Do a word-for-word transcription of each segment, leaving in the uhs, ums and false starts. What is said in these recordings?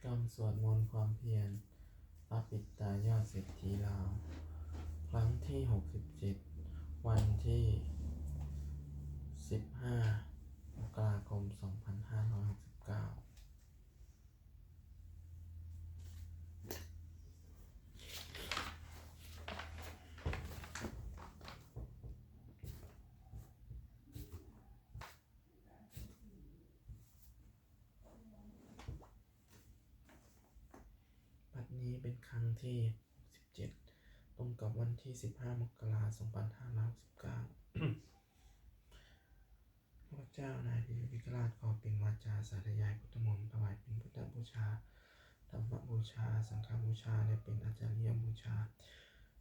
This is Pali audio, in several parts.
กำสวดมนต์ความเพียร พระปิดตายอดเศรษฐีลาว ครั้งที่ หกสิบเจ็ด วันที่ สิบห้า มกราคม สองพันห้าร้อยหกสิบเก้า บัดนี้เป็นครั้งที่ หกสิบเจ็ด ตรงกับวันที่ สิบห้า มกราคม สองพันห้าร้อยหกสิบเก้า ข้าพเจ้านายพิมพิกราชขอเปล่งวาจาสาธยายพุทธมนต์ ถวายเป็นพุทธบูชา ธรรมบูชา สังฆบูชา และเป็นอาจาริยบูชา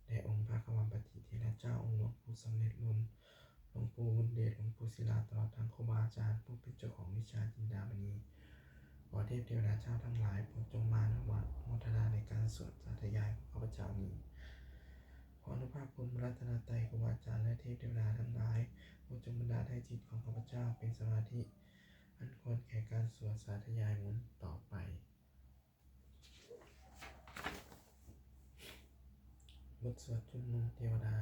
แด่องค์พระควัมปติเถระเจ้า องค์หลวงปู่สำเร็จลุน หลวงปู่บุญเดช หลวงปู่ศิลา ตลอดทั้งครูบาอาจารย์ผู้เป็นเจ้าของวิชาจินดามณี ขอเทพเทวดาเจ้าทั้งหลายโปรดจงมาอนุโมทนาในการสวดสาธยายของข้าพเจ้านี้ ขออนุภาพคุณพระรัตนตรัย ครูบาอาจารย์ และเทพเทวดาทั้งหลายโปรดจงบันดาลให้จิตของข้าพเจ้าเป็นสมาธิอันควรแก่การสวดสาธยายมนต์ต่อไป บทสวดชุมนุมเทวดา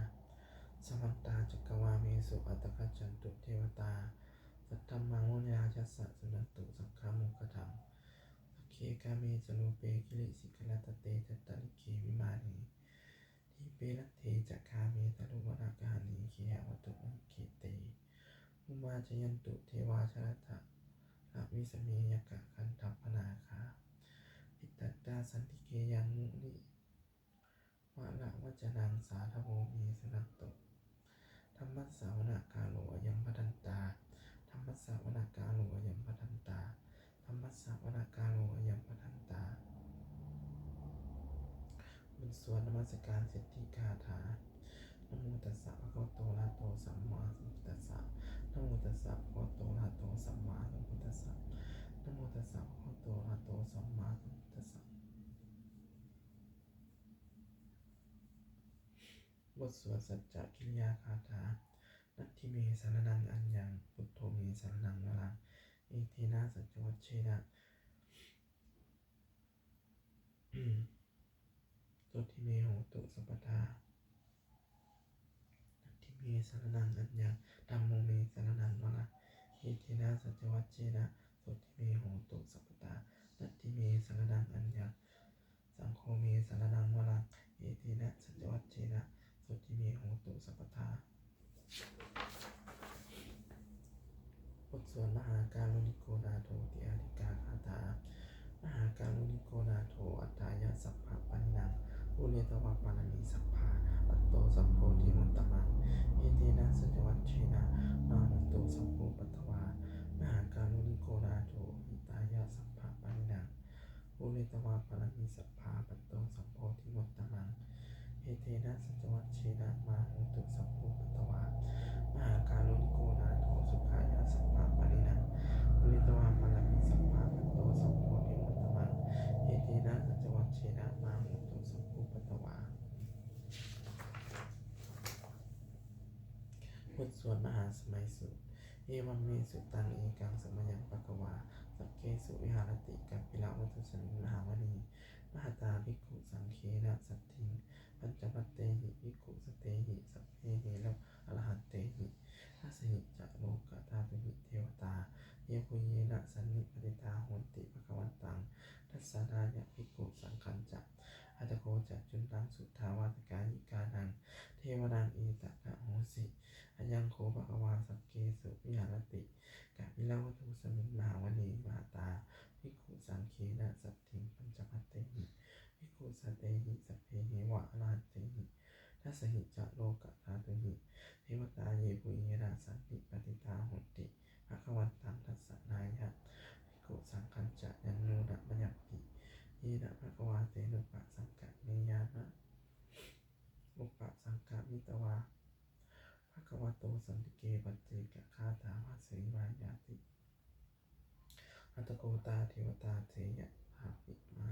Samantā cakkavāḷesu atrāgacchantu devatā, saddhammaṃ munirājassa suṇantu saggamokkhadaṃ. Sagge kāme ca rūpe girisikharataṭe cantalikkhe vimāne, dīpe raṭṭhe ca gāme taruvanagahane gehavatthumhi khette, bhummā cāyantu devā jalathalavisame yakkhagandhabbanāgā, tiṭṭhantā santike yaṃ munivaravacanaṃ sādhavo me suṇantu. Dhammassavanakālo ayam bhadantā. Dhammassavanakālo ayam bhadantā. Dhammassavanakālo ayam bhadantā. บทสวดนมัสการสิทธิคาถา Namo tassa bhagavato arahato sammāsambuddhassa. Namo tassa bhagavato arahato sammāsambuddhassa. Namo tassa bhagavato arahato sammāsambuddhassa. บทสวดสัจจกิริยาคาถา Natthi me saraṇaṃ aññaṃ, buddho me saraṇaṃ varaṃ, etena saccavajjena sotthi me hotu sabbadā. Natthi me saraṇaṃ aññaṃ, dhammo me saraṇaṃ varaṃ, etena saccavajjena sotthi me hotu sabbadā. Natthi me saraṇaṃ aññaṃ, saṅgho me saraṇaṃ varaṃ, etena saccavajjena sotthi me hotu sabbadā. บทสวดมหาการุณิโกนาโถติอาทิกาคาถา Mahākāruṇiko nātho atthāya sabbapāṇinaṃ, pūretvā pāramī sabbā patto sambodhimuttamaṃ, etena saccavajjena mā hontu sabbupaddavā. Mahākāruṇiko nātho hitāya sabbapāṇinaṃ, pūretvā pāramī sabbā patto sambodhimuttamaṃ, etena saccavajjena mā hontu sabbupaddavā. Mahākāruṇiko nātho sukhāya sabbapāṇinaṃ, pūretvā pāramī sabbā patto sambodhimuttamaṃ, etena saccavajjena mā hontu sabbupaddavā. บทสวดมหาสมัยสูตร Evaṃ me sutaṃ. Ekaṃ samayaṃ bhagavā sakkesu viharati kapilavatthusmiṃ mahāvane mahatā bhikkhusaṅghena saddhiṃ pañcamattehi bhikkhusatehi sabbeheva arahantehi. Dasahi ca lokadhātūhi devatā yebhuyyena sannipatitā honti bhagavantaṃ dassanāya bhikkhusaṅghañca. Atha kho catunnaṃ suddhāvāsakāyikānaṃ devānaṃ etadahosi: Ayaṃ kho bhagavā sakkesu viharati kapilavatthusmiṃ mahāvane mahatā bhikkhusaṅghena saddhiṃ pañcamattehi bhikkhusatehi sabbeheva arahantehi. Dasahi ca lokadhātūhi devatā yebhuyyena sannipatitā honti bhagavantaṃ dassanāya bhikkhusaṅghañca. Yannūna mayampi yena bhagavā tenupasaṅkameyyāma, upasaṅkamitvā bhagavato santike paccekagāthā bhāseyyāmāti. Atha kho tā devatā seyyathāpi mā,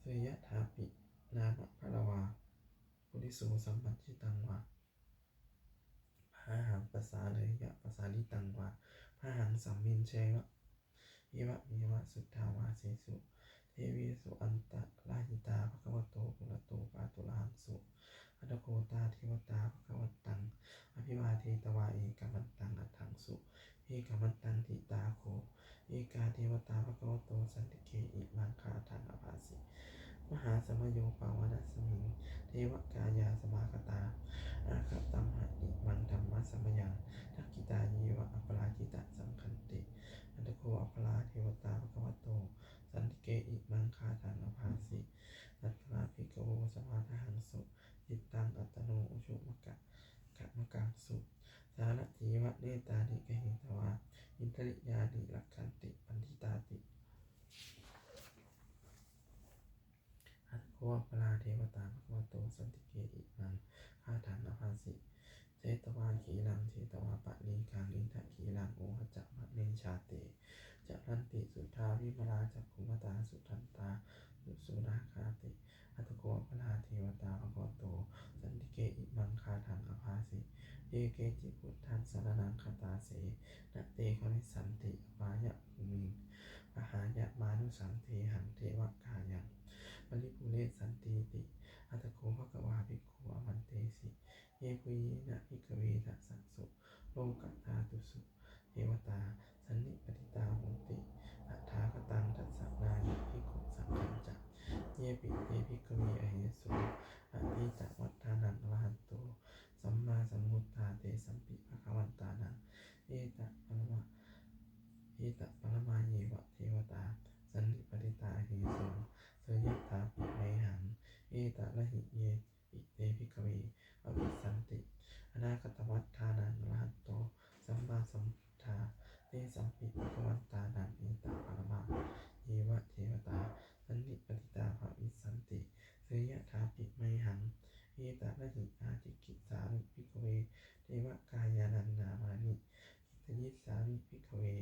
seyyathāpi nāma balavā puriso sammiñjitaṃ vā bāhaṃ pasāreyya, pasāritaṃ vā bāhaṃ sammiñjeyya, evameva suddhāvāsesu devesu antarahitā bhagavato purato pāturahaṃsu. Atha kho tā devatā bhagavantaṃ abhivādetvā ekamantaṃ aṭṭhaṃsu. Ekamantaṃ ṭhitā kho ekā devatā bhagavato santike imaṃ gāthaṃ abhāsi: Mahāsamayo pavanasmiṃ devakāyā samāgatā, āgatamha imaṃ dhammasamayaṃ dakkhitāyeva aparājitasaṅghanti. Atha kho aparā devatā bhagavato santike imaṃ gāthaṃ abhāsi: Tatra bhikkhavo samādahaṃsu cittaṃ attano ujukamakaṃsu, sārathīva nettāni gahetvā indriyāni rakkhanti paṇḍitāti. Atha kho aparā devatā bhagavato santike imaṃ gāthaṃ abhāsi: Chetvā khīlaṃ chetvā palighaṃ indakhīlaṃ ūhacca manejā, te caranti suddhā vimalā cakkhumatā sudantā susunāgāti. Atha kho aparā devatā bhagavato santike imaṃ gāthaṃ abhāsi: Ye keci buddhaṃ saraṇaṃ gatāse, na te gamissanti apāyabhūmiṃ, pahāya mānusaṃ dehaṃ devakāyaṃ paripūressantīti. Atha kho bhagavā bhikkhū āmantesi: Yebhuyyena bhikkhave dasasu lokadhātūsu devatā sannipatitā honti tathāgataṃ dassanāya bhikkhusaṅghañca. Yepi te bhikkhave ahesuṃ atītamaddhānaṃ arahanto sammāsambuddhā, tesampi bhagavantānaṃ etaparamā etaparamāyeva devatā sannipatitā ahesuṃ, seyyathāpi mayhaṃ etarahi. Yepi te bhikkhave bhavissanti anāgatamaddhānaṃ arahanto sammāsambuddhā, tesampi bhagavantānaṃ etaparamāyeva devatā sannipatitā bhavissanti, seyyathāpi mayhaṃ etarahi. Ācikkhissāmi bhikkhave devakāyānaṃ nāmāni, kittayissāmi bhikkhave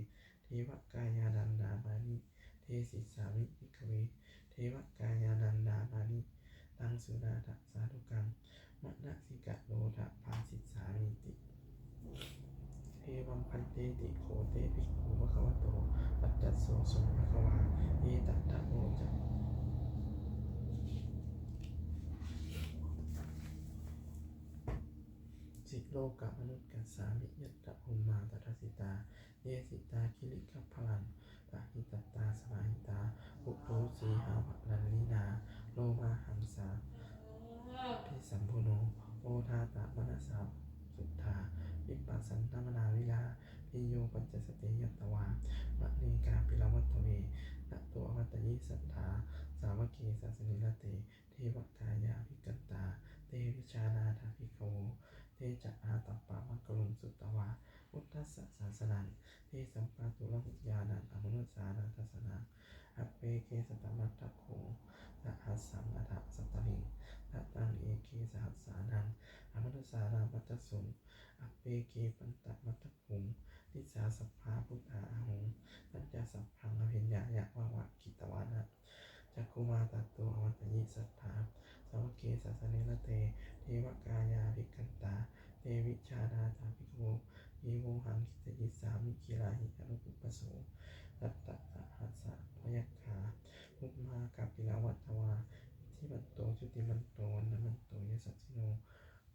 devakāyānaṃ nāmāni, desissāmi bhikkhave devakāyānaṃ nāmāni. Taṃ suṇātha sādhukaṃ manasikarotha bhāsissāmīti. Evaṃ bhanteti kho te bhikkhū bhagavato paccassosuṃ. Bhagavā etadavoca: Silokamanukassāmi, yattha bhummā tadassitā; ye sitā girigabbharaṃ, pahitattā samāhitā. Puthū sīhāva sallīnā, lomahaṃsābhisambhuno; odātamanasā suddhā, vippasannamanāvilā. Bhiyyo pañcasate ñatvā, vane kāpilavatthave; tato āmantayi satthā, sāvake sāsane rate. Devakāyā abhikkantā, te vijānātha bhikkhavo; te ca ātappamakaruṃ, sutvā buddhassa sāsanaṃ. Tesampāturahu ñāṇaṃ, amanussāna dassanaṃ; appeke satamaddakkhuṃ, sahassaṃ atha sattariṃ. Sataṃ eke sahassānaṃ, amanussānamaddasuṃ; appeke pañcamaddakkhuṃ, disā sabbā phuṭā ahuṃ. Tañca sabbaṃ abhiññāya, vavakkhitvāna cakkhumā; tato āmantayi satthā, sāvake sāsane rate. Devakāyā abhikkantā, te vijānātha bhikkhavo; ye vohaṃ kittayissāmi, girāhi anupubbaso. Sattasahassā va yakkhā, bhummā kāpilavatthavā; iddhimanto jutimanto, vaṇṇavanto yasassino;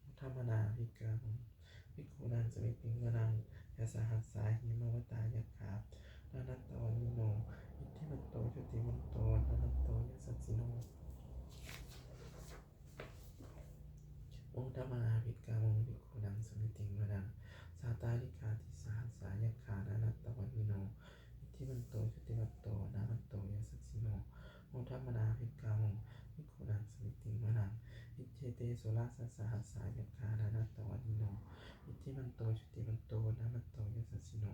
modamānā abhikkāmuṃ, bhikkhūnaṃ samitiṃ vanaṃ. Chasahassā hemavatā, yakkhā nānattavaṇṇino; iddhimanto jutimanto, vaṇṇavanto yasassino; modamānā abhikkāmuṃ, bhikkhūnaṃ samitiṃ vanaṃ. Sātāgirā tisahassā, yakkhā nānattavaṇṇino; iddhimanto jutimanto, vaṇṇavanto yasassino; modamānā abhikkāmuṃ, bhikkhūnaṃ samitiṃ vanaṃ. Iccete soḷasasahassā, yakkhā nānattavaṇṇino; iddhimanto jutimanto, vaṇṇavanto yasassino;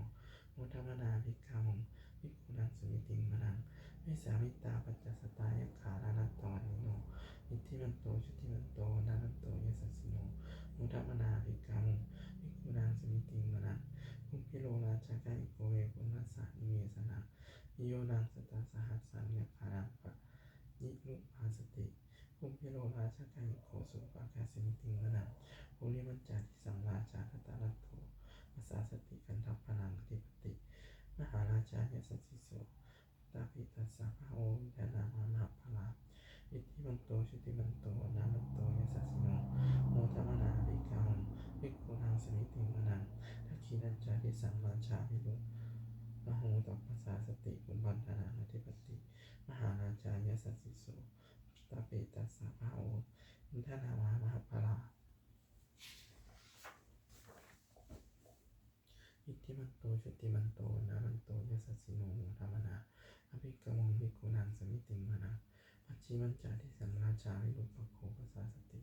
modamānā abhikkāmuṃ, bhikkhūnaṃ samitiṃ vanaṃ. Vessāmittā pañcasatā, yakkhā nānattavaṇṇino; iddhimanto jutimanto, vaṇṇavanto yasassino; modamānā abhikkāmuṃ, bhikkhūnaṃ samitiṃ vanaṃ. Kumbhīro rājagahiko, vepullassa nivesanaṃ; bhiyyo naṃ satasahassaṃ, yakkhānaṃ payirupāsati; kumbhīro rājagahiko, sopāga samitiṃ vanaṃ. Purimañca disaṃ rājā, dhataraṭṭho pasāsati; gandhabbānaṃ ādhipati, mahārājā rājā yasassi so. Puttāpi tassa bahavo indanāmā mahabbalā. Iddhimanto jutimanto vaṇṇavanto yasassino. Modamānā abhikkāmuṃ bhikkhūnaṃ samitiṃ vanaṃ. Dakkhiṇañca disaṃ rājā virūḷho taṃ pasāsati. Kumbhaṇḍānaṃ ādhipati mahārājā yasassi so. Puttāpi tassa bahavo indanāmā mahabbalā. Iddhimanto jutimanto vaṇṇavanto yasassino. Modamānā abhikkāmuṃ bhikkhūnaṃ samitiṃ vanaṃ. Pacchimañca disaṃ rājā virūpakkho pasāsati.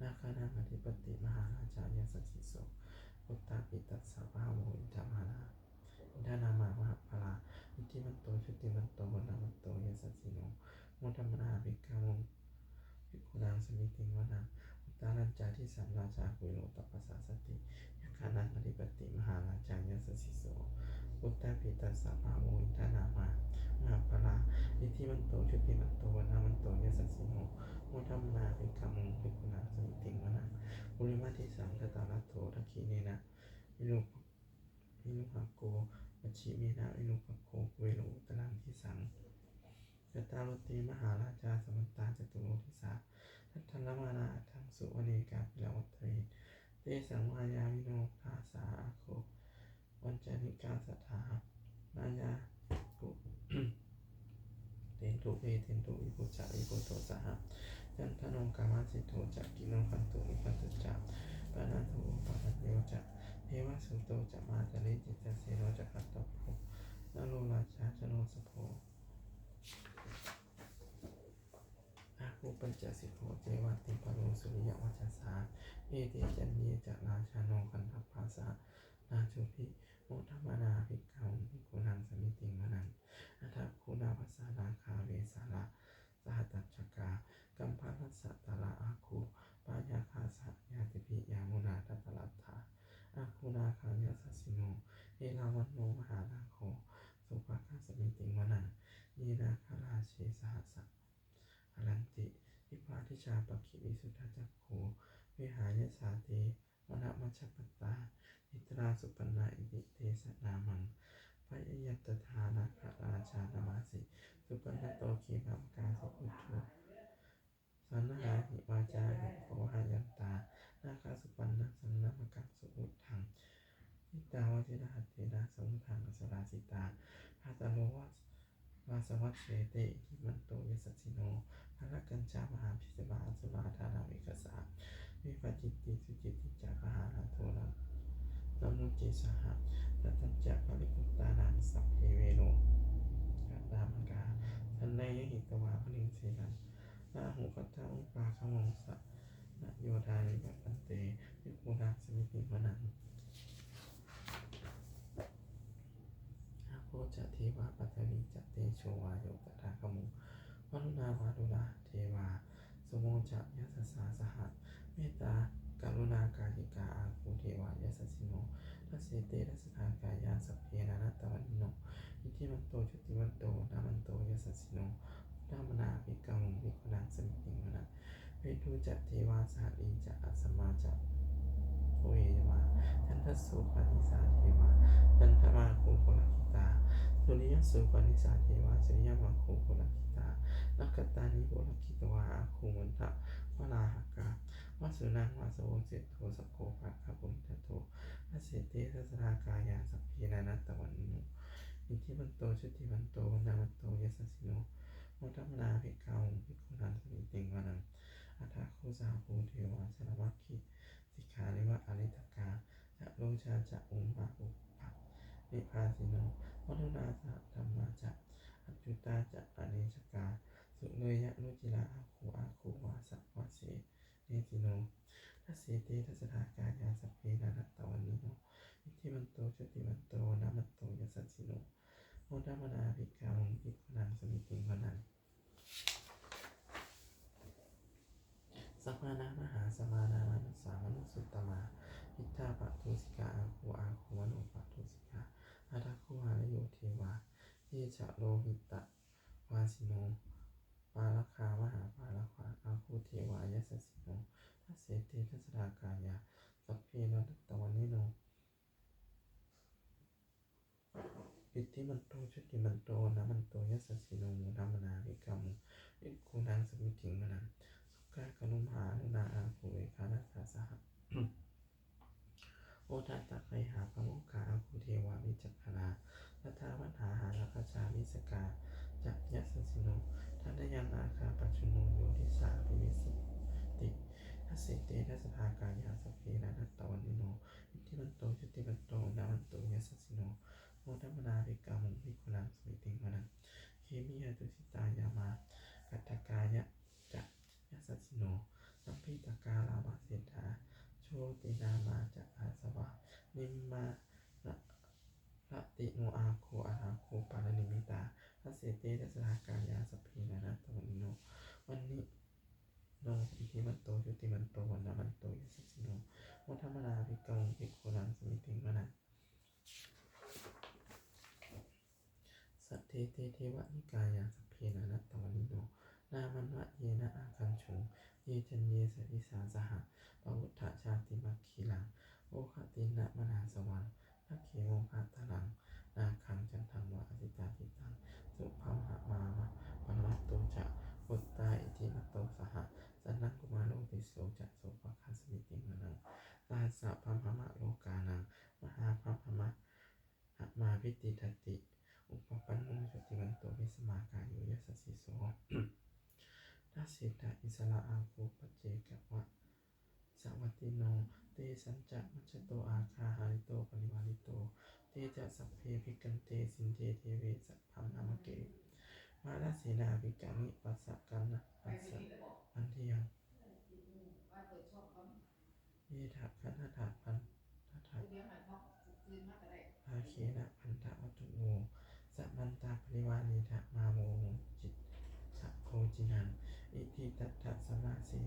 Nāgānaṃ ādhipati mahārājā yasassi so. Puttāpi tassa bahavo indanāmā mahabbalā. Iddhimanto jutimanto vaṇṇavanto yasassino. Modamānā abhikkāmuṃ bhikkhūnaṃ samitiṃ vanaṃ. Uttarañca disaṃ rājā kuvero taṃ pasāsati. Yakkhānaṃ ādhipati mahārājā yasassi so. Puttāpi tassa bahavo indanāmā mahabbalā. Iddhimanto jutimanto vaṇṇavanto yasassino. Modamānā abhikkāmuṃ bhikkhūnaṃ samitiṃ vanaṃ. Purimadisaṃ dhataraṭṭho dakkhiṇena virūpa virūḷhako. Pacchimena virūpakkho kuvero uttaraṃ disaṃ. Cattāro te mahārājā samantā caturo disā. Daddallamānā aṭṭhaṃsu vane kāpilavatthave. Tesaṃ māyāvino dāsā āgū vañcanikā saṭhā. Māyā ku tentu veṭentu viṭucca viṭuṭo saha. Candano kāmaseṭṭho ca kinnughaṇḍu nighaṇḍu ca. Panādo opamañño ca devasūto ca mātali. Cittaseno ca gandhabbo naḷo rājā janosabho. Āgū pañcasikho ceva timbarū suriyavacchasā. Ete caññe ca rājāno gandhabbā saha rājubhi. Modamānā abhikkāmuṃ bhikkhūnaṃ samitiṃ vanaṃ. Athāgū nābhasā nāgā vesālā saha tacchakā. Kambalassatarā āgū pāyāgā saha ñātibhi. Yāmunā dhataraṭṭhā āgū nāgā yasassino. Erāvaṇo mahānāgo sopāga samitiṃ vanaṃ. Ye nāgarāje sahasā haranti dibbā dijā pakkhi visuddhacakkhū. Vehāyasā te vanamajjhapattā citrā supaṇṇā iti tesa nāmaṃ. Abhayantadā nāgarājānamāsi supaṇṇato khemamakāsi buddho. Saṇhāhi vācāhi upavhayantā nāgā supaṇṇasaṃ nāmakam suvutthaṃ. Jitā vajirahatthena samuddaṃ asurā sitā. Bhātaro vāsavassete iddhimanto yasassino. Kālakañjā mahābhismā asurā dānaveghasā. Vepacitti sucitti ca pahārādo namucī saha. Satañca baliputtānaṃ sabbe verocanāmakā. Sannayhitvā baliṃ senaṃ rāhubhaddamupāgamuṃ. Sannayodāni bhaddante bhikkhūnaṃ samitiṃ vanaṃ. Āpo ca devā paṭhavī ca tejo vāyo tadāgamuṃ. Varuṇā vāruṇā devā somo ca yasasā saha. Mettākaruṇākāyikā āgū devā yasassino. Dasete dasadhā kāyā sabbe nānattavaṇṇino. Iddhimanto jutimanto vaṇṇavanto yasassino. Modamānā abhikkāmuṃ bhikkhūnaṃ samitiṃ vanaṃ. Veṇḍū ca devā sahalī ca asamā ca uve yamā. Candassūpanisā devā candamāgū purakkhitā. Suriyassūpanisā devā suriyamāgū purakkhitā. Nakkhattāni purakkhitvā āgū mandavalāhakā. Vasūnaṃ vāsavo seṭṭho sakkopāga purindado. Dasete dasadhā kāyā sabbe nānattavaṇṇino. Iddhimanto jutimanto vaṇṇavanto yasassino. Modamānā abhikkāmuṃ bhikkhūnaṃ samitiṃ vanaṃ. Athāgū sahabhū devā jalamaggisikhāriva ariṭṭhakā. Ca rojā ca ummāpupphanibhāsino. Varuṇā sahadhammā ca accutā ca anejakā. Sūleyyarucirā āgū āgū vāsavanesino. Dasete dasadhā kāyā sabbe nānattavaṇṇino. Iddhimanto jutimanto vaṇṇavanto yasassino. Modamānā abhikkāmuṃ bhikkhūnaṃ samitiṃ vanaṃ. Samānā mahāsamānā mānusā mānusuttamā. Khiḍḍāpadosikā āgū āgū manopadosikā. Athāgū harayo devā ye ca lohitavāsino. Pāragā mahāpāragā āgū devā yasassino. Dasete dasadhā kāyā sabbe nānattavaṇṇino. iddhimanto jutimanto vaṇṇavanto yasassino, modamānā abhikkāmuṃ bhikkhūnaṃ samitiṃ vanaṃ. Sukkā karumhā aruṇā āgū veghanasā saha, odātagayhā pāmokkhā āgū devā vicakkhaṇā. Sadāmattā hāragajā missakā ca yasassino, thanayaṃ āga pajjunno yo disā abhivassati. Dasete dasadhā kāyā sabbe nānattavaṇṇino, iddhimanto jutimanto vaṇṇavanto yasassino, modamānā abhikkāmuṃ bhikkhūnaṃ samitiṃ vanaṃ. Khemiyā tusitā yāmā kaṭṭhakā ca yasassino, lambitakā lāmaseṭṭhā jotināmā ca āsavā, nimmānaratino āgū athāgū paranimmitā. Dasete dasadhā kāyā sabbe nānattavaṇṇino, vaṇṇino iddhimanto jutimanto vaṇṇavanto yasassino, modamānā abhikkāmuṃ bhikkhūnaṃ samitiṃ vanaṃ. Saṭṭhete devanikāyā sabbe nānattavaṇṇino, nāmanvayena āgañchuṃ ye caññe sadisā saha. Pavutthajātimakkhīlaṃ oghatiṇṇamanāsavaṃ, dakkhemoghataraṃ nāgaṃ candaṃva asitātitaṃ. Subrahmā paramatto ca puttā iddhimato saha, sanaṅkumāro tisso ca sopāga samitiṃ vanaṃ. Tahassabrahmalokānaṃ mahābrahmābhitiṭṭhati, upapanno jutimanto bhismākāyo yasassi so. Dasettha issarā āgū paccekavasavattino, tesañca majjhato āgā hārito parivārito. Te ca sabbe abhikkante sinde deve sabrahmake, mārasenā abhikkāmi passa kaṇhassa mandiyaṃ. Etha gaṇhatha bandhatha rāgena bandhamatthu vo, samantā parivāretha mā vo muñcittha koci naṃ. Iti tattha samāse,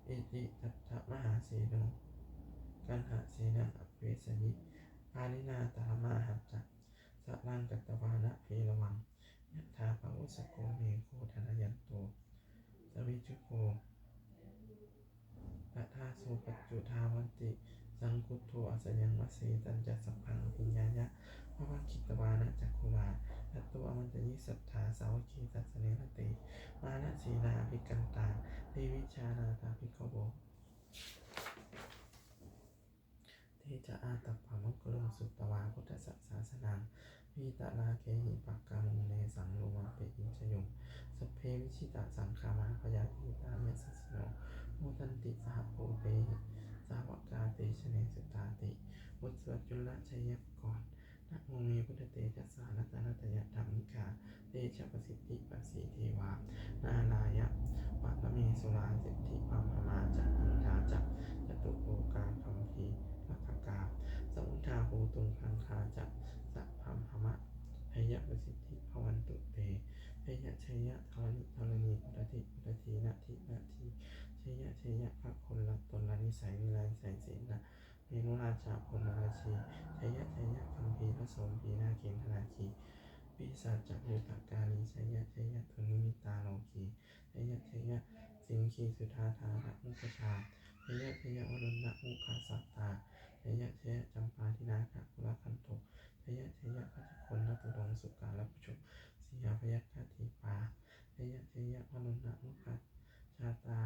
iti tattha mahāseno kaṇhasenaṃ apesayi, pāṇinā talamāhacca saraṃ katvāna bheravaṃ. Yathā pāvussako megho thanayanto savijjuko, tadā so paccudāvatti saṅkuddho asayaṃvase. Tañca sabbaṃ abhiññāya vavakkhitvāna cakkhumā, tato āmantayi satthā sāvake sāsane rate. Mārasenā abhikkantā te vijānātha bhikkhavo, te ca ātappamakaruṃ sutvā buddhassa sāsanaṃ. Vītarāgehi pakkāmuṃ nesaṃ lomampi iñjayuṃ. Sabbe vijitasaṅgāmā bhayātītā yasassino, modanti saha bhūtehi sāvakā te janesutāti. บทสวดจุลชัยปกรณ์ Namo me buddhatejasā ratanattayadhammikā, tejapasiddhi pasīdevā nārāyaparamesurā, siddhibrahmā ca indā ca catulokā gambhīrakkhakā, samuddā bhūtuṃ gaṅgā ca sabrahmajayapasiddhi bhavantu te. Jaya jaya dharaṇi dharaṇī udadhi udadhī nadi nadī, jaya jaya gaganalatanalanisaya nirayasayasena venurājā brahmarājī, jaya jaya gambhīrasombhī nāgendanāgī pisācabhūtakālī, jaya jaya dunnimittarogī, jaya jaya siṅgīsudādānamukhajā, jaya jaya varuṇamukhasātrā, jaya jaya campādināgakulagantho, jaya jaya gajagannaturaṅga sukarabhujaṅga sīhabyagghadīpā, jaya jaya varuṇamukhasātrā,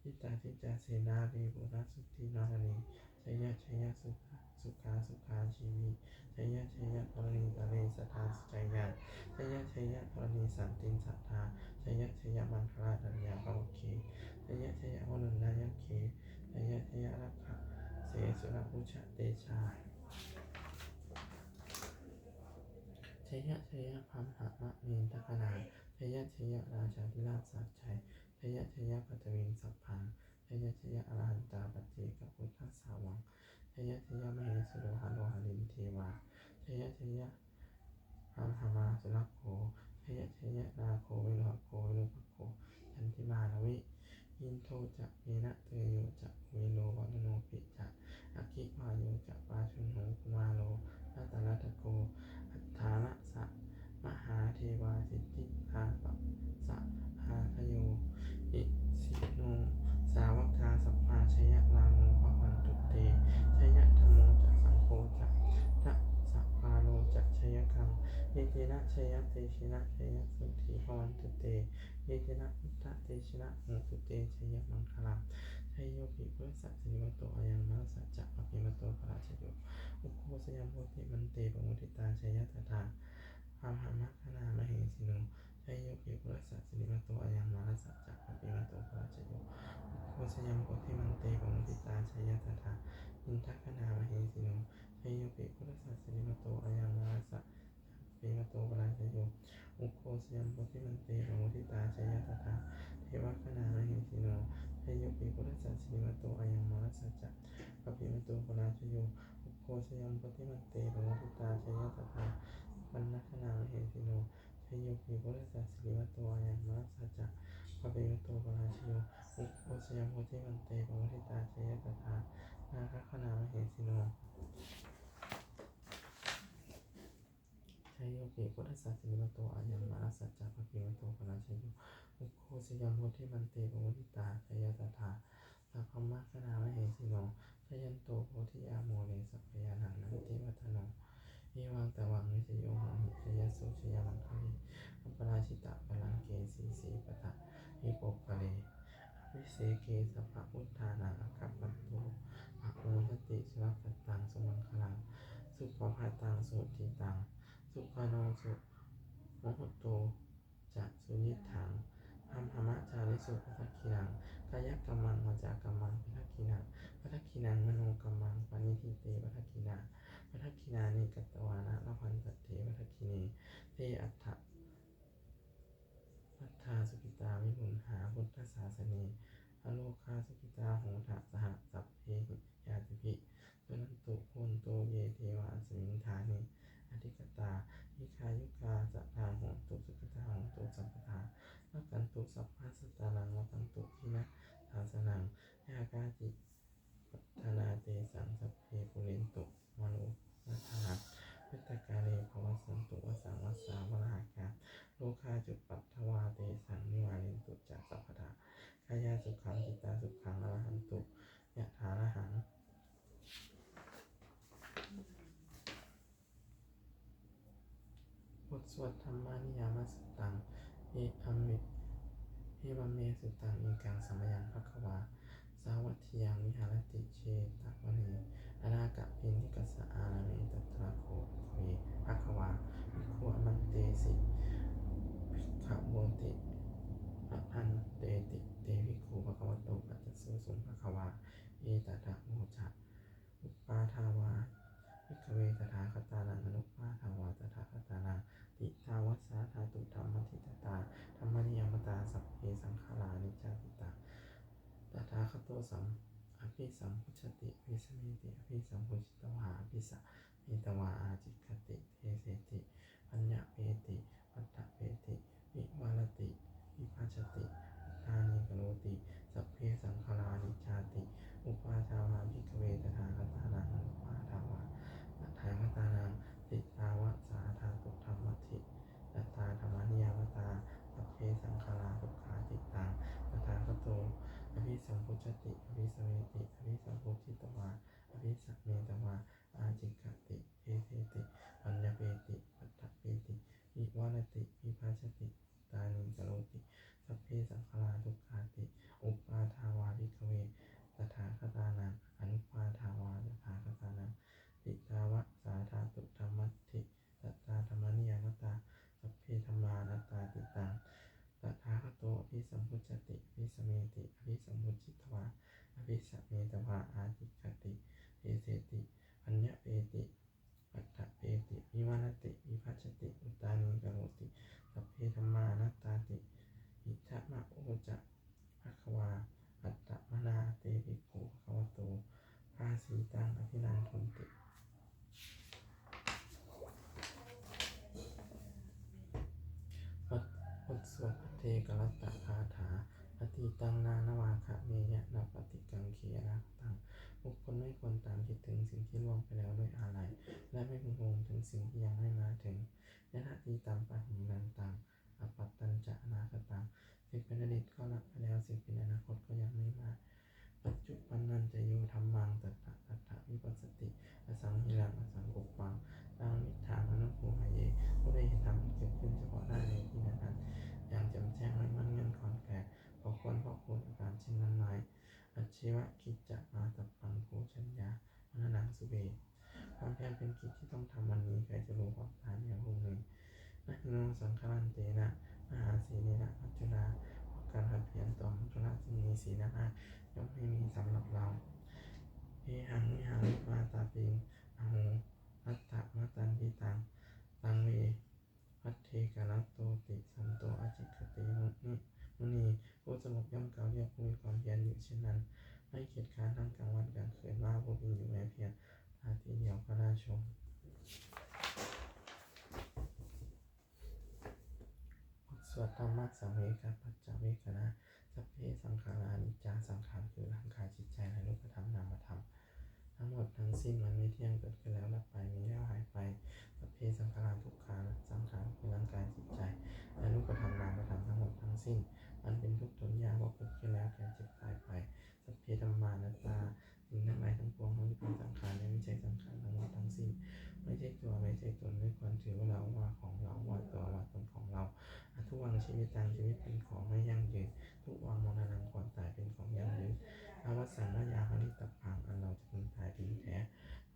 jita jita senārī vibhūti suddhi naradī, jaya jaya sukhā sukhā sukhā jīvī, jaya jaya dharaṇītale sadā sujayā, jaya jaya dharaṇī santin sadā, jaya jaya maṅkarājaraññā bhavagge, jaya jaya varuṇayakkhe, jaya jaya rakkhase surabhujatejā, jaya jaya brahmamārindaganā, jaya jaya rājādhirāja sājjaya, jaya jaya paṭhaviṃ sabbaṃ, jaya jaya arahantā paccekabuddhasāvaṃ, jaya jaya mahesuro haro harindevā, jaya jaya brahmā surakkho, jaya jaya nāgo viruḷhako virūpakkho candimā ravi, indo ca venateyyo ca kuvero varuṇopi ca, aggi vāyo ca pājuṇho kumāro dhataraṭṭhako, aṭṭhārasa mahādevā siddhitāpasa-ādayo, isino sāvakā sabbā jaya rāmo bhavantu te, jaya dhammo ca saṅgho ca dasapā Etena jayatejena jayasotthī bhavantu te. Etena buddhatejena hotu te jayamaṅgalaṃ. Jayo pi buddhassa sirimato ayaṃ mārassa ca pāpimato parājayo. Ugghosayaṃ bodhimaṇḍe pamoditā jaya tadā brahmagaṇā mahesino. Jayo pi buddhassa sirimato ayaṃ mārassa ca pāpimato parājayo. Ugghosayaṃ bodhimaṇḍe pamoditā jaya tadā indagaṇā mahesino. Jayo pi buddhassa sirimato ayaṃ mārassa pāpimato parājayo. Ugghosayaṃ bodhimaṇḍe pamoditā jaya tadā devagaṇā mahesino. Jayo pi buddhassa sirimato ayaṃ mārassa ca pāpimato parājayo. Ugghosayaṃ bodhimaṇḍe pamoditā jaya tadā brahmagaṇā mahesino. Jayo pi buddhassa sirimato ayaṃ mārassa ca pāpimato parājayo. Ugghosayaṃ bodhimaṇḍe pamoditā jaya tadā nāgagaṇā mahesino. Jayo pi buddhassa sirimato ayaṃ mārassa ca pāpimato parājayo. Ugghosayaṃ bodhimaṇḍe pamoditā jaya tadā brahmagaṇā mahesino. Jayanto bodhiyā mūle sakyānaṃ nandivaḍḍhano. Evaṃ tvaṃ vijayo hohi jayassu jayamaṅgale. Aparājitapallaṅke sīse paṭhavipokkhare abhiseke sabbabuddhānaṃ aggappatto pamodati. Sunakkhattaṃ sumaṅgalaṃ supabhātaṃ suhuṭṭhitaṃ sukhaṇo sumuhutto ca suyiṭṭhaṃ brahmacārisu. Padakkhiṇaṃ kāyakammaṃ vācākammaṃ padakkhiṇaṃ padakkhiṇaṃ manokammaṃ paṇidhī te padakkhiṇā. Padakkhiṇāni katvāna labhantatthe padakkhiṇe. Te atthaladdhā sukhitā viruḷhā buddhasāsane. Arogā sukhitā hotha saha sabbehi ñātibhi. Suṇantu bhonto ye devā asmiṃ ṭhāne adhigatā. Dīghāyukā sadā hontu sukhitā hontu sabbadā. Rakkhantu sabbasattānaṃ rakkhantu jinasāsanaṃ. Yā kāci patthanā tesaṃ sabbe pūrentu manorathā. Yuttakāle pavassantu vassaṃ vassā valāhakā. Rogā cupaddavā tesaṃ nivārentu ca sabbadā. Kāyāsukhaṃ cittasukhaṃ arahantu yathārahaṃ. บทสวดธัมมานิยามสุตตัง Evamme sutaṃ. Ekaṃ samayaṃ bhagavā sāvatthiyaṃ viharati jetavane anāthapiṇḍikassa ārāme. Tatra kho bhagavā bhikkhū āmantesi bhikkhavoti. Bhadanteti te bhikkhū bhagavato paccassosuṃ. Bhagavā etadavoca. Uppādā vā bhikkhave tathāgatānaṃ anuppādā vā tathāgatānaṃ ṭhitāva sā dhātu dhammaṭṭhitatā dhammaniyāmatā sabbe saṅkhārā aniccāti. Tathāgato abhisambujjhati abhisameti abhisambujjhitvā abhisametvā ācikkhati deseti bhaññapeti paṭṭhapeti vivarati vibhajati uttānīkaroti sabbe saṅkhārā aniccāti. Uppādā vā bhikkhave tathāgatānaṃ anuppādā vā tathāgatānaṃ ṭhitāva sā dhātu dhammaṭṭhitatā dhammaniyāmatā sabbe saṅkhārā dukkhāti. Taṃ tathāgato abhisambujjhati abhisameti abhisambujjhitvā abhisametvā ācikkhati deseti bhaññapeti paṭṭhapeti vivarati vibhajati uttānīkaroti sabbe saṅkhārā dukkhāti. Uppādā vā bhikkhave tathāgatānaṃ anuppādā vā tathāgatānaṃ ṭhitāva sā dhātu dhammaṭṭhitatā dhammaniyāmatā sabbe dhammā anattāti. Taṃ tathāgato abhisambujjhati abhisameti abhisambujjhitvā abhisametvā ācikkhati deseti bhaññapeti paṭṭhapeti vivarati vibhajati uttānīkaroti sabbe dhammā anattāti. Idamavoca bhagavā. Attamanā te bhikkhū bhagavato bhāsitaṃ abhinandunti. บทสวดภัทเทกรัตตคาถา Atītaṃ nānvāgameyya nappaṭikaṅkhe anāgataṃ. บุคคลไม่ควรตามคิดถึงสิ่งที่ล่วงไปแล้วด้วยอาลัย และไม่พะวงถึงสิ่งที่ยังไม่มาถึง Yadatītampahīnantaṃ appattañca anāgataṃ. สิ่งเป็นอดีตก็ละไปแล้ว สิ่งเป็นอนาคตก็ยังไม่มา Paccuppannañca yo dhammaṃ tattha tattha vipassati, asaṃhiraṃ asaṅkuppaṃ taṃ viddhā manubrūhaye. ผู้ใด Jīvakicca mātappaṃ bojannāya maraṇaṃ suve. ความเพียรเป็นกิจที่ต้องทำวันนี้ ใครจะรู้ความตายในวันพรุ่งนี้ Na hi no saṅgarantena mahāsenena maccunā. เพราะการผัดเพี้ยนต่อมัจจุราชซึ่งมีเสนามาก ย่อมไม่มีสำหรับเรา Gehaṃ vihārimātāpiṃ ahorattamatanditaṃ, taṃ ve bhaddekarattoti santo ācikkhate muni. ผู้สงบย่อมกล่าวเรียกผู้มีความเพียรอยู่เช่นนั้น ไม่เกียจคร้านทั้งกลางวันกลางคืน ว่าผู้มีอยู่แม้เพียงราตรีเดียวก็น่าชม บทสวดธรรมสังเวคปัจจเวกขณะ Sabbe saṅkhārā aniccā. สังขารคือร่างกายจิตใจและรูปธรรมนามธรรม ทั้งหมดทั้งสิ้นมันไม่เที่ยง เกิดขึ้นแล้วดับไป มีแล้วหายไป Sabbe saṅkhārā dukkhā. สังขารคือร่างกายจิตใจและรูปธรรมนามธรรมทั้งหมดทั้งสิ้น มันเป็นทุกข์ทนยาก เพราะเกิดขึ้นแล้วแก่เจ็บตายไป Sabbe dhammā anattā. สิ่งทั้งหลายทั้งปวงทั้งที่เป็นสังขารและไม่ใช่สังขารทั้งหมดทั้งสิ้น ไม่ใช่ตัวไม่ใช่ตน ไม่ควรถือว่าเราว่าของเราว่าตัวว่าตนของเรา Adhuvaṃ jīvitaṃ. ชีวิตเป็นของไม่ยั่งยืน Dhuvaṃ maraṇaṃ. ความตายเป็นของยั่งยืน Avassaṃ mayā haritabbaṃ. อันเราจะพึงตายเป็นแท้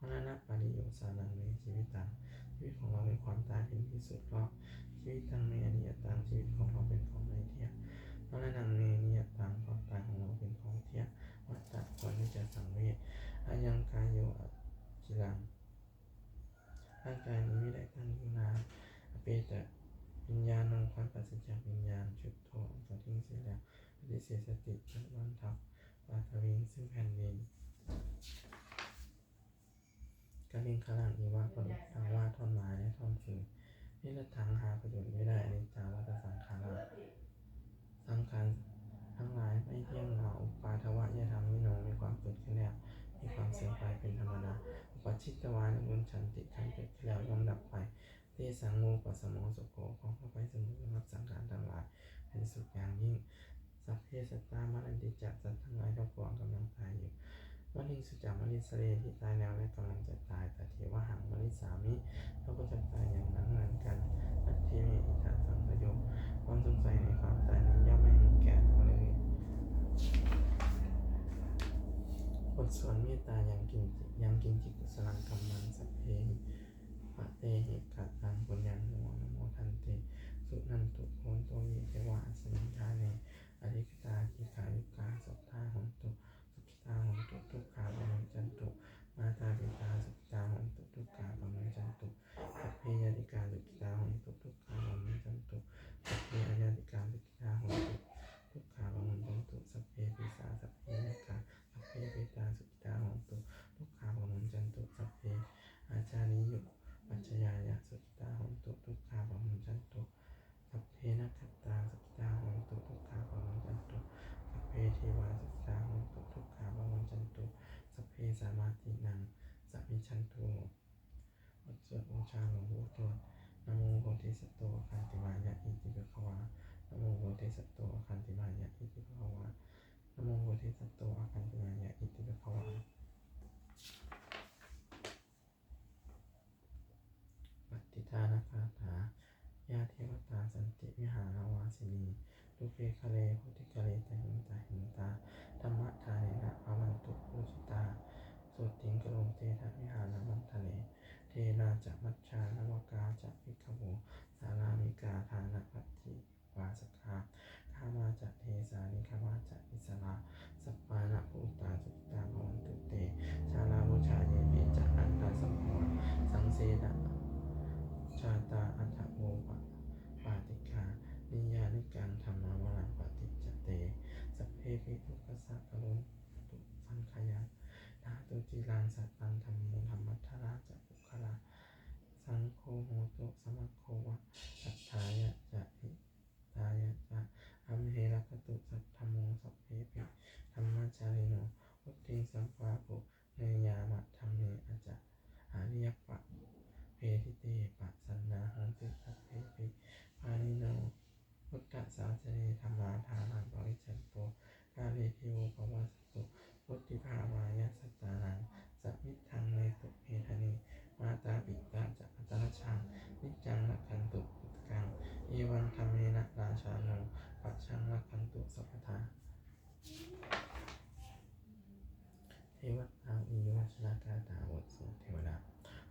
Maraṇapariyosānaṃ me jīvitaṃ. ชีวิตของเรามีความตายเป็นที่สุดรอบ Jīvitaṃ me aniyataṃ. ชีวิตของเราเป็นของไม่เที่ยง Maraṇaṃ me niyataṃ. ความตายของเราเป็นของเที่ยง Vata. ควรที่จะสังเวช Ayaṃ kāyo aciraṃ. ร่างกายนี้ไม่ได้ตั้งอยู่นาน Apetaviññāṇo. ครั้นปราศจากวิญญาณ Chuḍḍho. อันเขาทิ้งเสียแล้ว Adhisessati. จักบังทับ Paṭhaviṃ. ซึ่งแผ่นดิน Kaliṅgaraṃ iva. ประดุจดังว่าท่อนไม้และท่อนฟืน Niratthaṃ. หาประโยชน์ไม่ได้ Aniccā vata saṅkhārā. สังขารทั้งหลายไม่เที่ยงหนอ Uppādavayadhammino. มีความเกิดขึ้นแล้ว มีความเสื่อมไปเป็นธรรมดา Uppajjitvā nirujjhanti. ครั้นเกิดขึ้นแล้วย่อมดับไป Tesaṃ vūpasamo sukho. ความเข้าไปสงบระงับสังขารทั้งหลาย เป็นสุขอย่างยิ่ง Sabbe sattā maranti ca. สัตว์ทั้งหลายทั้งปวงกำลังตายอยู่ Mariṃsu ca marissare. ที่ตายแล้วและกำลังจะตาย Tathevāhaṃ marissāmi. เราก็จะตายอย่างนั้นเหมือนกัน Natthi me ettha saṃsayo. ความสงสัยในความตายนี้ย่อมไม่มีแก่เราเลย บทสวดเมตตา Yaṃ kiñci, yaṃ kiñci kusalaṃ kammaṃ sabbehi katehi kataṃ puññaṃ no anumodante suṇantu bhonto ye devā asmiṃ ṭhāne adhigatā dīghāyukā sadā hontu sukhitā hontu dukkhā pamuñcantu. Mātāpitā sukhitā hontu dukkhā pamuñcantu. Sabbe ñātikā sukhitā hontu dukkhā pamuñcantu. Sabbe aññātikā sukhitā hontu dukkhā pamuñcantu. Sabbe pisā sabbe yakkhā sabbe petā sukhitā hontu dukkhā pamuñcantu. Sabbe ācariyupajjhāyā sukhitā hontu dukkhā pamuñcantu. Sabbe nakkhattā sukhitā hontu dukkhā pamuñcantu. Sabbe devā sukhitā hontu dukkhā pamuñcantu. Sabbe sampattīnaṃ samijjhantu. บทสวดบูชาหลวงปู่ทวด Namo bodhisatto āgantimāya iti bhagavā. Namo bodhisatto āgantimāya iti bhagavā. Namo bodhisatto āgantimāya iti bhagavā. Pattidānagāthā. Yā devatā santi vihāravāsinī, thūpe ghare bodhighare tahiṃ tahiṃ, tā dhammadānena bhavantu pūjitā, sotthiṃ karontedha vihāramaṇḍale. Therā ca majjhā navakā ca bhikkhavo, sārāmikā dānapatī upāsakā, gāmā ca desā nigamā ca issarā, sappāṇabhūtā sukhitā bhavantu te. Jalābujā yepi ca aṇḍasambhavā, saṃsedajātā athavopapātikā, niyyānikaṃ dhammavaraṃ paṭicca te, sabbepi dukkhassa karontu saṅkhayaṃ. Ṭhātu ciraṃ sataṃ dhammo, dhammaddharā ca puggalā, saṅgho hotu samaggo va, atthāya ca hitāya ca. Amhe rakkhatu saddhammo, sabbepi dhammacārino, vuḍḍhiṃ sampāpuṇeyyāma, dhamme ariyappavedite. Pasannā hontu sabbepi, pāṇino buddhasāsane, dhammā dhāraṃ pavecchanto, kāle devo pavassatu, vuḍḍhibhāvāya sattānaṃ, samiddhaṃ netu medaniṃ. Mātā pitā ca atrajaṃ, niccaṃ rakkhantu puttakaṃ, evaṃ dhammena rājāno, pajaṃ rakkhantu sabbadā. Devatā iva janakāyā bhikkhavo āmantesi devakāyā.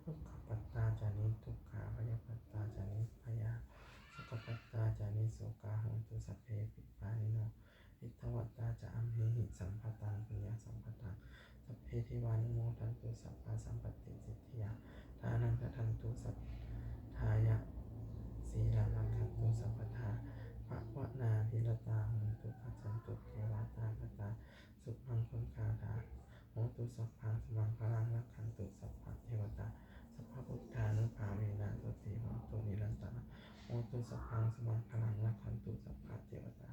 Dukkhappattā ca niddukkhā bhayappattā ca nibbhayā sokappattā ca nissokā hontu sabbepi pāṇino. Ettāvatā ca amhehi sambhataṃ puññasampadaṃ sabbe devānumodantu sabbasampattisiddhiyā. Dānaṃ dadantu saddhāya sīlaṃ rakkhantu sabbadā bhāvanābhiratā hontu gacchantu devatāgatā. Sumaṅgalagāthā. Hotu sabbaṃ sumaṅgalaṃ rakkhantu sabbadevatā sabbabuddhānubhāvena sotthī hontu nirantaraṃ. Hotu sabbaṃ sumaṅgalaṃ rakkhantu sabbadevatā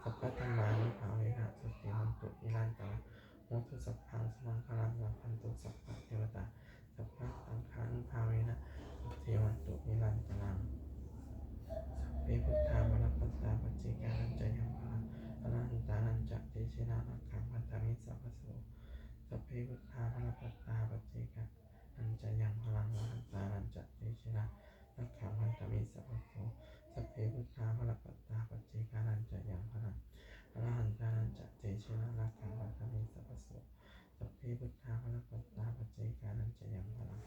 sabbadhammānubhāvena sotthī hontu nirantaraṃ. Hotu sabbaṃ sumaṅgalaṃ rakkhantu sabbadevatā sabbasaṅghānubhāvena sotthī hontu nirantaraṃ. Sabbe buddhā balappattā paccekānañca yaṃ balaṃ arahantānañca tejena rakkhaṃ bandhāmi sabbaso. Sabbe buddhā balappattā paccekānañca yaṃ balaṃ arahantānañca tejena rakkhaṃ bandhāmi sabbaso. Sabbe buddhā balappattā paccekānañca yaṃ balaṃ arahantānañca tejena rakkhaṃ bandhāmi sabbaso. Sabbe buddhā balappattā paccekānañca yaṃ balaṃ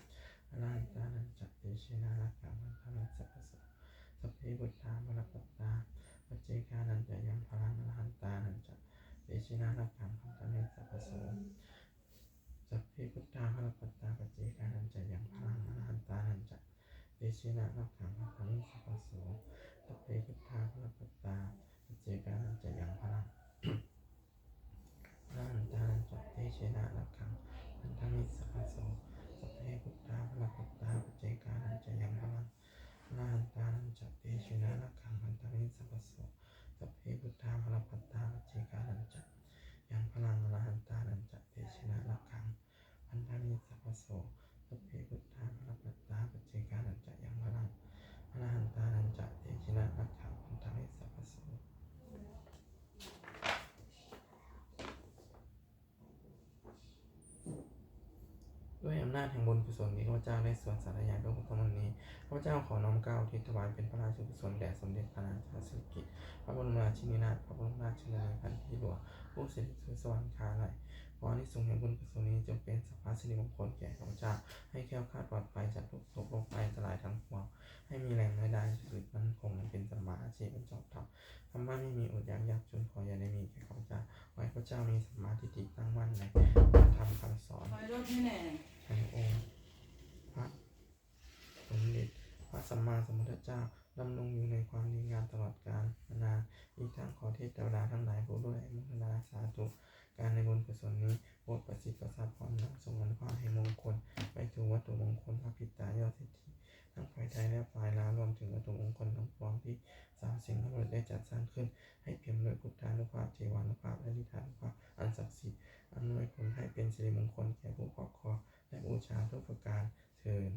arahantānañca tejena rakkhaṃ bandhāmi sabbaso. Sabbe buddhā balappattā paccekānañca yaṃ balaṃ arahantānañca tejena rakkhaṃ bandhāmi sabbaso. Sabbe buddhā balappattā paccekānañca yaṃ balaṃ arahantānañca tejena rakkhaṃ bandhāmi sabbaso. Sabbe buddhā balappattā paccekānañca yaṃ balaṃ arahantānañca tejena rakkhaṃ bandhāmi sabbaso. Sabbe buddhā balappattā paccekānañca yaṃ balaṃ arahantānañca tejena rakkhaṃ bandhāmi sabbaso. Sabbe buddhā balappattā paccekānañca yaṃ balaṃ arahantānañca tejena rakkhaṃ bandhāmi sabbaso. Sabbe buddhā balappattā paccekānañca yaṃ balaṃ arahantānañca tejena rakkhaṃ bandhāmi sabbaso. ด้วยอำนาจแห่งบุญกุศลที่ข้าพเจ้าได้สวดสาธยายพระพุทธมนต์นี้ ข้าพเจ้าขอน้อมเกล้าอุทิศถวายเป็นพระราชกุศลแด่สมเด็จพระนางเจ้าสิริกิติ์ พระบรมราชินีนาถ พระบรมราชชนนีพันปีหลวง ผู้เสด็จสู่สวรรคาลัย ขออานิสงส์แห่งบุญกุศลนี้จงเป็นสัพพะสิริมงคลแก่ข้าพเจ้า ให้แคล้วคลาดปลอดภัยจากทุกข์โศกโรคภัยอันตรายทั้งปวง ให้มีแรงไม่ได้ผลิตมั่นคง ให้เป็นสัมมาอาชีพอันชอบธรรม ธรรมะไม่มีอดอยากยากจน ขออย่าได้มีแก่ข้าพเจ้า ขอให้ข้าพเจ้ามีสัมมาทิฏฐิตั้งมั่นในพระธรรมคำสอน ถอยรถให้แน่ แห่งองค์พระสมเด็จพระสัมมาสัมพุทธเจ้า ดำรงอยู่ในความดีงามตลอดกาลนาน อีกทั้งขอเทพเทวดาทั้งหลายผู้ร่วมอนุโมทนาสาธุการในบุญกุศลนี้ โปรดประสิทธิ์ประสาทพรนำส่งอานุภาพแห่งมงคลไปสู่วัตถุมงคลพระปิดตายอดเศรษฐี ทั้งฝ่ายไทยและฝ่ายลาว รวมถึงวัตถุมงคลทั้งปวงที่สาวสิ่งนรกได้จัดสร้างขึ้น ให้เปี่ยมด้วยพุทธานุภาพ เทวานุภาพ และฤทธานุภาพอันศักดิ์สิทธิ์ อำนวยผลให้เป็นสิริมงคลแก่ผู้ครอบครองและบูชาทุกประการเทอญ